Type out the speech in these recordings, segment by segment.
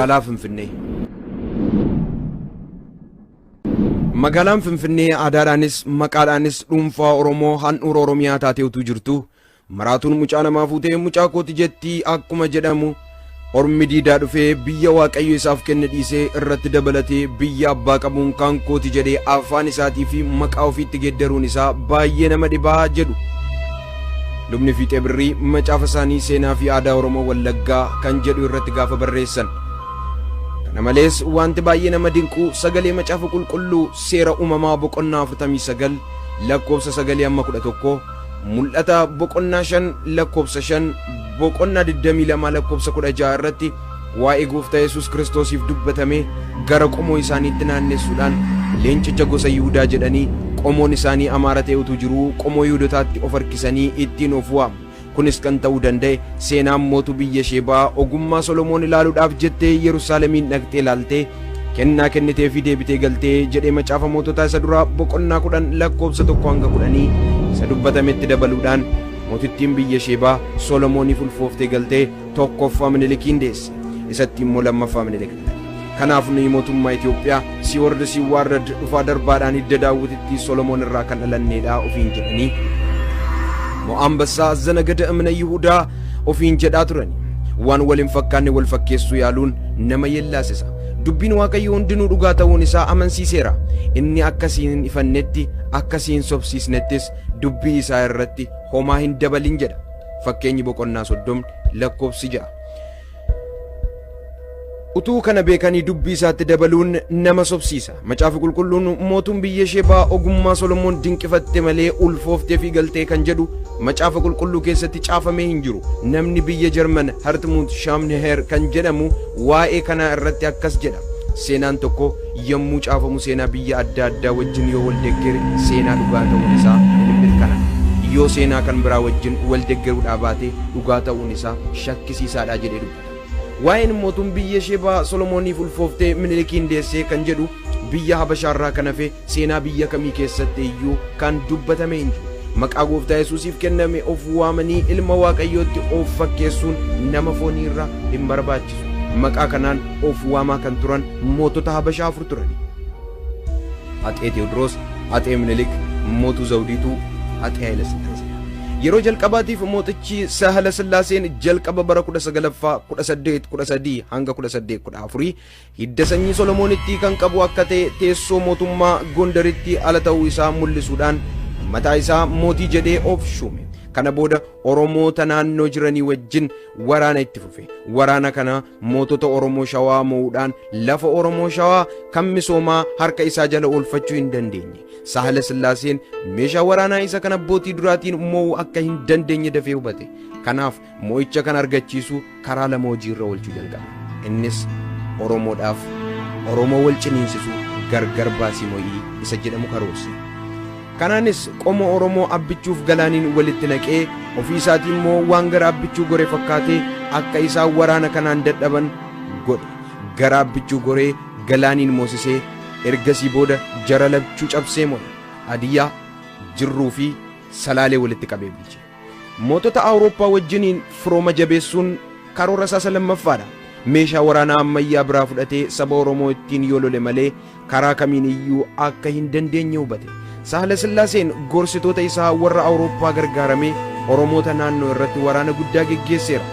Magaalaa Finfinnee. Magaalaan Finfinnee aadaadhaanis maqaadhaanis dhuunfaa Oromoo handhuura Oromiyaa taatee utuu jirtu maraatuun mucaa namaa fuutee mucaa kooti jettii akkuma jedhamu ormi diidaa dhufee biyya Waaqayyo isaaf kenne dhiisee irratti dabalatee biyya abbaa qabuun kan kooti jedhee afaan isaatii fi maqaa ofiitti geeddaruun isaa baay'ee nama dhibaa jedhu. Lubni Fiixee Birrii macaafa isaanii seenaa fi aadaa Oromoo Wallaggaa kan jedhu irratti gaafa barreessan. Kana malees wanti baay'ee nama dinqu sagalee macaafa qulqulluu seera uumamaa boqonnaa 49 lakkoofsa 9 amma 11, mul'ata boqonnaa 5 lakkoofsa 5, boqonnaa 22 lakkoofsa 16 irratti waa'ee gooftaa Yesuus Kiristoosiif dubbatame gara qomoo isaaniitti naannessuudhaan leencicha gosa Yihudaa jedhanii qomoon isaanii Amaara ta'e utuu jiruu qomoo Yihudotaatti of harkisanii ittiin of waamu. Kunis kan ta'uu danda'e seenaan mootu biyya Sheebaa ogummaa Solomoon ilaaluudhaaf jettee Yerusaalemiin dhaqxee ilaaltee kennaa kennitee fi deebitee galtee jedhee macaafa moototaa isa duraa boqonnaa 10 lakkoofsa 1 hanga 10 isa dubbatametti dabaluudhaan mootittiin biyya Sheebaa Solomooniif ulfooftee galtee tokkoffaa Minilikiin deesse. Isatti immoo lammaffaa Minilik dhalate. Kanaaf nuyi mootummaa Itoophiyaa siward siwaarrad dhufaa darbaadhaan hidda Daawwititti Solomoon irraa kan dhalanneedha ofiin jedhanii Mo'ambassaa Zanagada Imna Yihudaa ofiin jedhaa turani. Waan wal hin fakkaanne wal fakkeessuu yaaluun nama yellaasisa. Dubbiin Waaqayyo hundinuu dhugaa ta'uun isaa amansiiseera. Inni akkasii hin ifannetti akkasii hin sobsiisnettis dubbii isaa irratti homaa hin dabalin jedha. Fakkeenyi boqonnaa 30 lakkoofsi 6. Utuu kana beekanii dubbii isaatti dabaluun nama sobsiisa. Macaafi qulqulluun mootuun biyya Sheebaa ogummaa Solomoon dinqifatte malee ulfooftee fi galtee kan jedhu macaafa qulqulluu keessatti caafamee hin jiru. Namni biyya Jarman Hartmut Schaamneher kan jedhamu waa'ee kanaa irratti akkas jedha. Seenaan tokko yommuu caafamu seenaa biyya adda addaa wajjin yoo wal deggere seenaa dhugaa ta'uun isaa hin mirkana. Yoo seenaa kan biraa wajjin wal deggeruudhaa baate dhugaa ta'uun isaa shakkisiisaadha jedhee dubbata. Waa'een mootuun biyya Sheebaa Solomooniif ulfooftee Minilikiin deessee kan jedhu biyya Habashaarraa kan hafe seenaa biyya kamii keessatti iyyuu kan dubbatame hin jiru. Maqaa gooftaa Yesuusiif kenname of waamanii ilma Waaqayyootti of fakkeessuun nama foonii irraa hin barbaachisu. Maqaa kanaan of waamaa kan turan mootota Habashaa afur turani. Axee Teewodiroos, Axee Minilik, Mootuu Zawudiituu, Axee Haayila Sillaasee. Yeroo jalqabaatiif mootichi Sahala Sillaaseen jalqaba bara 19ffaa 1813 hanga 1814 hidda sanyii Solomoonitti kan qabu akka ta'e teessoo mootummaa Gondaritti ala ta'uu isaa mul'isuudhaan mataa isaa mootii jedhee of shuume. Kana booda Oromoota naannoo jiranii wajjin waraana itti fufe. Waraana kana mootota Oromoo Shawaa mo'uudhaan lafa Oromoo Shawaa kan misoomaa harka isaa jala oolfachuu hin dandeenye. Sahala Sillaaseen meeshaa waraanaa isa kan abbootii duraatiin mo'uu akka hin dandeenye dafee hubate. Kanaaf mo'icha kan argachiisu karaa lama hojiirra oolchuu jalqabe. Innis Oromoodhaaf Oromoo wal ciniinsisu gargar baasii mo'ii isa jedhamu karoorse. Kanaanis qomoo Oromoo Abbichuuf Galaaniin walitti naqee ofii isaatii immoo waan gara Abbichuu gore fakkaatee akka isaan waraana kanaan dadhaban godhe. Gara Abbichuu goree Galaaniin moosisee ergasii booda jara lachuu cabsee mo'e. Adiyyaa, Jirruu fi Salaalee walitti qabee bulche. Mootota Awurooppaa wajjiniin firooma jabeessuun karoora isaa isa lammaffaadha. Meeshaa waraanaa ammayyaa biraa fudhatee saba Oromoo ittiin yoo lole malee karaa kamiin iyyuu akka hin dandeenye hubate. Sahala Sillaaseen gorsitoota isaa warra Awurooppaa gargaaramee Oromoota naannoo irratti waraana guddaa geggeesseera.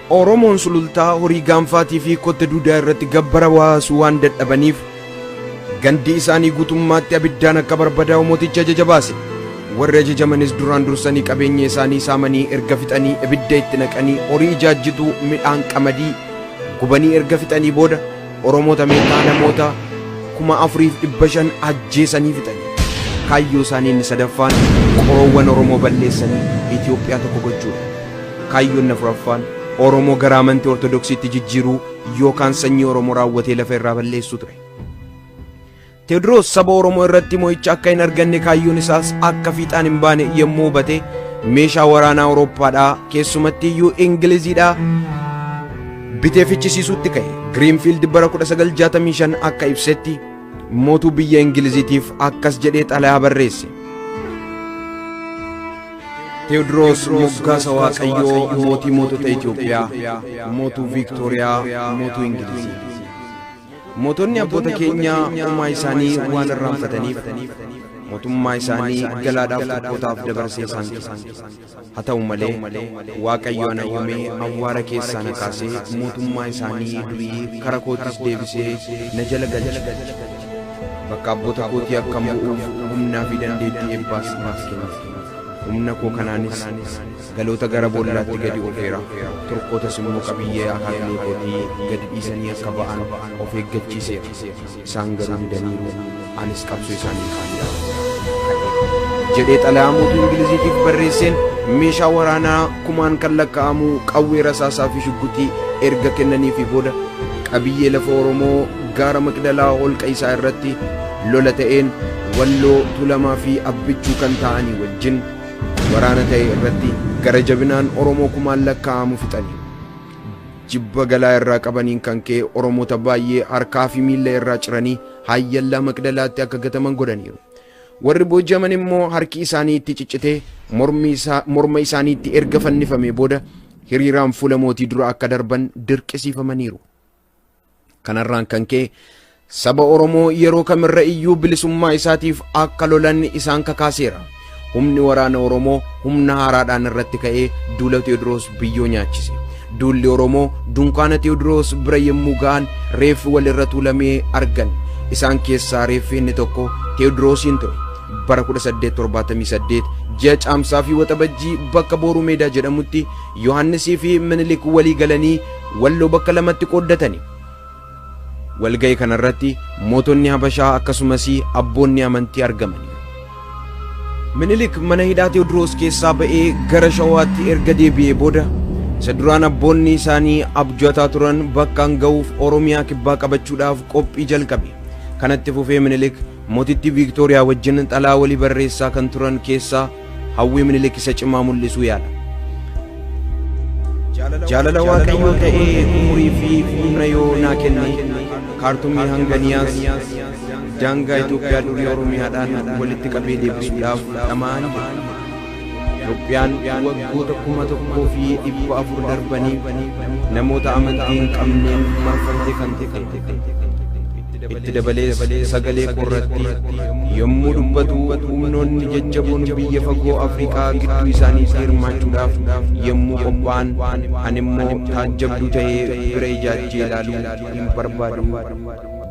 Oromoon Sulultaa horii gaanfaatii fi kotte duudaa irratti gabbara baasuu waan dadhabaniif gandi isaanii guutummaatti abiddaan akka barbadaa'u mootichi ajaja baase. Warri ajajamanis duraan dursanii qabeenya isaanii saamanii erga fixanii ibidda itti naqanii horii ijaajjituu midhaan qamadii gubanii erga fixanii booda Oromoota meeqaa namoota 4,500 ajjeesanii fixanii. Kaayyoo isaanii inni sadaffaan qoroowwan Oromoo balleessanii Itoophiyaa tokko gochuudha. Kaayyoon afuraffaan Oromoo gara amantii Ortodoksiitti jijjiiruu yookaan sanyii Oromoo raawwatee lafa irraa balleessuu ture. Teewodiroos saba Oromoo irratti mo'icha akka hin arganne kaayyoon isaas akka fiixaan hin baane yommuu hubate meeshaa waraanaa Awurooppaadhaa keessumatti iyyuu Ingiliziidhaa bitee fichisiisuutti ka'e. Giriinfiild bara 1965 akka ibsetti mootuu biyya Ingiliziitiif akkas jedhee xalayaa barreesse. Teewodiroos moggaasa Waaqayyoo mootii mootota Itoophiyaa, mootuu Viiktooriyaa, mootuu Ingilizii. Mootonni abboota keenyaa uumaa isaanii waan irraanfataniif mootummaa isaanii galaadhaaf tokkotaaf dabarsee isaan kenne. Haa ta'u malee Waaqayyo ana uumee awwaara keessaa na kaasee mootummaa isaanii durii kara kootis deebisee na jala galche. Bakka abboota kootii akkan bu'uuf humnaa fi dandeettii eebbaas naaf kenne. Humna koo kanaanis galoota gara boollaatti gadi oofeera. Turkootas immoo qabiyyee akaakilee kootii gadi dhiisanii akka ba'an of eeggachiiseera. Isaan garuu didaniiru. Anis qabsoo isaanii kaaniidha. Jedhee xalayaa mootuu Ingiliziitiif barreesseen meeshaa waraanaa kumaan kan lakkaa'amu qawwee rasaasaa fi shugguxii erga kennaniifi booda qabiyyee lafa Oromoo gaara Maqdalaa holqa isaa irratti lola ta'een Walloo, Tuulamaa fi Abbichuu kan ta'anii wajjin waraana ta'e irratti gara jabinaan Oromoo kumaan lakkaa'amu fixaniiru. Jibba galaa irraa qabaniin kan ka'e Oromoota baay'ee harkaa fi miilla irraa ciranii hayyallaa Maqdalaatti akka gataman godhaniiru. Warri booji'aman immoo harki isaanii itti ciccitee morma isaaniitti erga fannifamee booda hiriiraan fuula mootii dura akka darban dirqisiifamaniiru. Kanarraan kan ka'e saba Oromoo yeroo kamirra iyyuu bilisummaa isaatiif akka lolan isaan kakaaseera. Humni waraana Oromoo humna haaraadhaan irratti ka'ee duula Teewodiroos biyyoo nyaachise. Duulli Oromoo dunkaana Teewodiroos bira yommuu ga'an reeffi walirra tuulamee argan. Isaan keessaa reeffi inni tokko Teewodiroosiin ture. Bara 1878 ji'a Caamsaa fi Waxabajjii bakka Booruu Meedaa jedhamutti Yohaannisii fi Minilik walii galanii Walloo bakka lamatti qooddatani. Walga'ii kanarratti mootonni Habashaa akkasumas abboonni amantii argamaniiru. Minilik mana hidhaa Teewodiroos keessaa ba'ee gara Shawaatti erga deebi'ee booda isa duraan abboonni isaanii abju'ataa turan bakkaan ga'uuf Oromiyaa kibbaa qabachuudhaaf qophii jalqabe. Kanatti fufee Minilik mootittii Viiktooriyaa wajjin xalaa walii barreessaa kan turan keessaa hawwii Minilik isa cimaa mul'isuu yaala. Jaalala Waaqayyoo ta'ee umurii fi humna yoo naa kenne Kaartumii hanga Niyaas daangaa Itoophiyaa durii Oromiyaadhaan walitti qabee deebisuudhaaf dhama'an jedhe. Itoophiyaan waggoota 1400 darbanii namoota amantii hin qabneen marfamtee kan turte. Itti dabalees sagalee koorratti yommuu dubbatu humnoonni jajjaboon biyya fagoo Afrikaa gidduu isaaniitti hirmaachuudhaaf yommuu qophaa'an ani immoo taajjabduu ta'ee bira ijaajjee ilaaluu hin barbaadu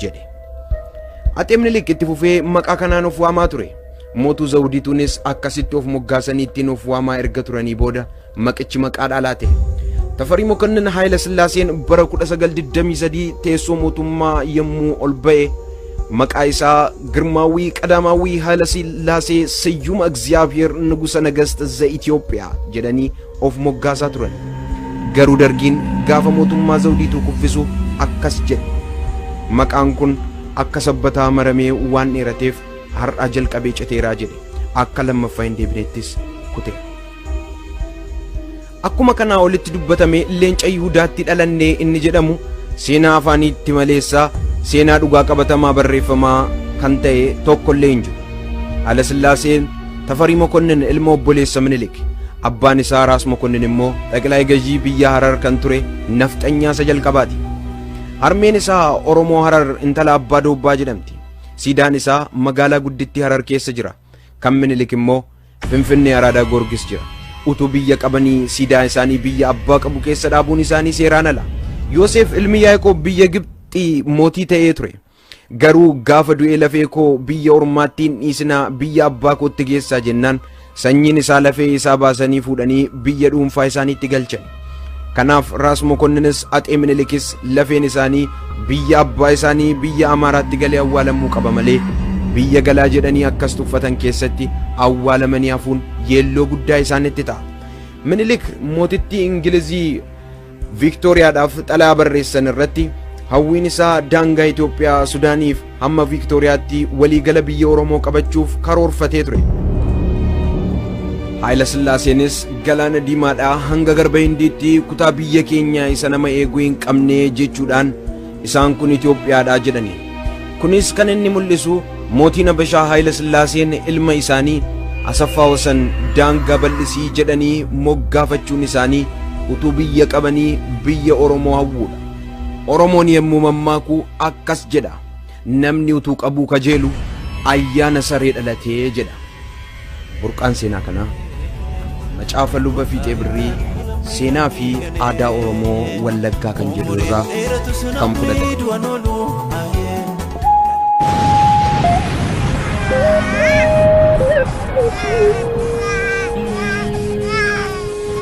jedhe. Axee Minilik itti fufee maqaa kanaan of waamaa ture. Mootuu Zawudituunis akkasitti of moggaasanii ittiin of waamaa erga turanii booda maqichi maqaa dhaalaa ta'e. Tafarii Mokonnin Haayila Sillaaseen bara 1923 teessoo mootummaa yommuu ol ba'e maqaa isaa Girmaawwii Qadaamaawwii Haayila Sillaasee Siyyuma Egziyaabiheer Nugusa Nagast ze Itoophiyaa jedhanii of moggaasaa turan. Garuu Dargiin gaafa mootummaa Zawudiituu kuffisu akkas jedhe. Maqaan kun akka sabbataa maramee waan dheerateef har'aa jalqabee citeeraa jedhe. Akka lammaffaa hin deebinettis kute. Akkuma kanaa olitti dubbatame leenca Yihudaatti dhalannee inni jedhamu seenaa afaaniitti maleessaa seenaa dhugaa qabatamaa barreeffamaa kan ta'e tokko illee hin jiru. Haayila Sillaaseen Tafarii Mokonnin ilma obboleessa Minilik. Abbaan isaa Raas Mokonnin immoo xaqilaa gajii biyya Harar kan ture nafxanyaa isa jalqabaati. Harmeen isaa Oromoo Harar intala Abbaa Doobbaa jedhamti. Siidaan isaa magaalaa guddittii Harar keessa jira. Kan Minilik immoo Finfinnee Araadaa Goorgis jira. Utuu biyya qabanii siidaa isaanii biyya abbaa qabu keessa dhaabuun isaanii seeraan ala. Yoosef ilmi Yaaqoob biyya Gibxii mootii ta'ee ture. Garuu gaafa du'ee lafee koo biyya ormaatti hin dhiisinaa biyya abbaa kootti geessaa jennaan sanyiin isaa lafee isaa baasanii fuudhanii biyya dhuunfaa isaaniitti galchan. Kanaaf Raas Mokonninis Axee Minilikis lafeen isaanii biyya abbaa isaanii biyya Amaaraatti galee awwaalamuu qaba malee biyya galaa jedhanii akkas tuffatan keessatti awwaalamanii hafuun yeelloo guddaa isaanitti ta'a. Minilik mootittii Ingilizii Viiktooriyaadhaaf xalayaa barreessan irratti hawwiin isaa daangaa Itoophiyaa Sudaaniif hamma Viiktooriyaatti waliigala biyya Oromoo qabachuuf karoorfatee ture. Haayila Sillaaseenis galaana Diimaadhaa hanga garba Hindiitti kutaa biyya keenya isa nama eeguu hin qabne jechuudhaan isaan kun Itoophiyaadhaa jedhani. Kunis kan inni mul'isu mootiin Habashaa Haayila Sillaaseen ilma isaanii Asaffaa Wasan daangaa bal'isii jedhanii moggaafachuun isaanii utuu biyya qabanii biyya Oromoo hawwuudha. Oromoon yemmuu mammaaku akkas jedha. Namni utuu qabuu kajeelu ayyaana saree dhalatee jedha. Burqaan seenaa kanaa Macaafa Luba Fiixee Birrii Seenaa fi Aadaa Oromoo Wallaggaa kan jedhu irraa kan fudhatame.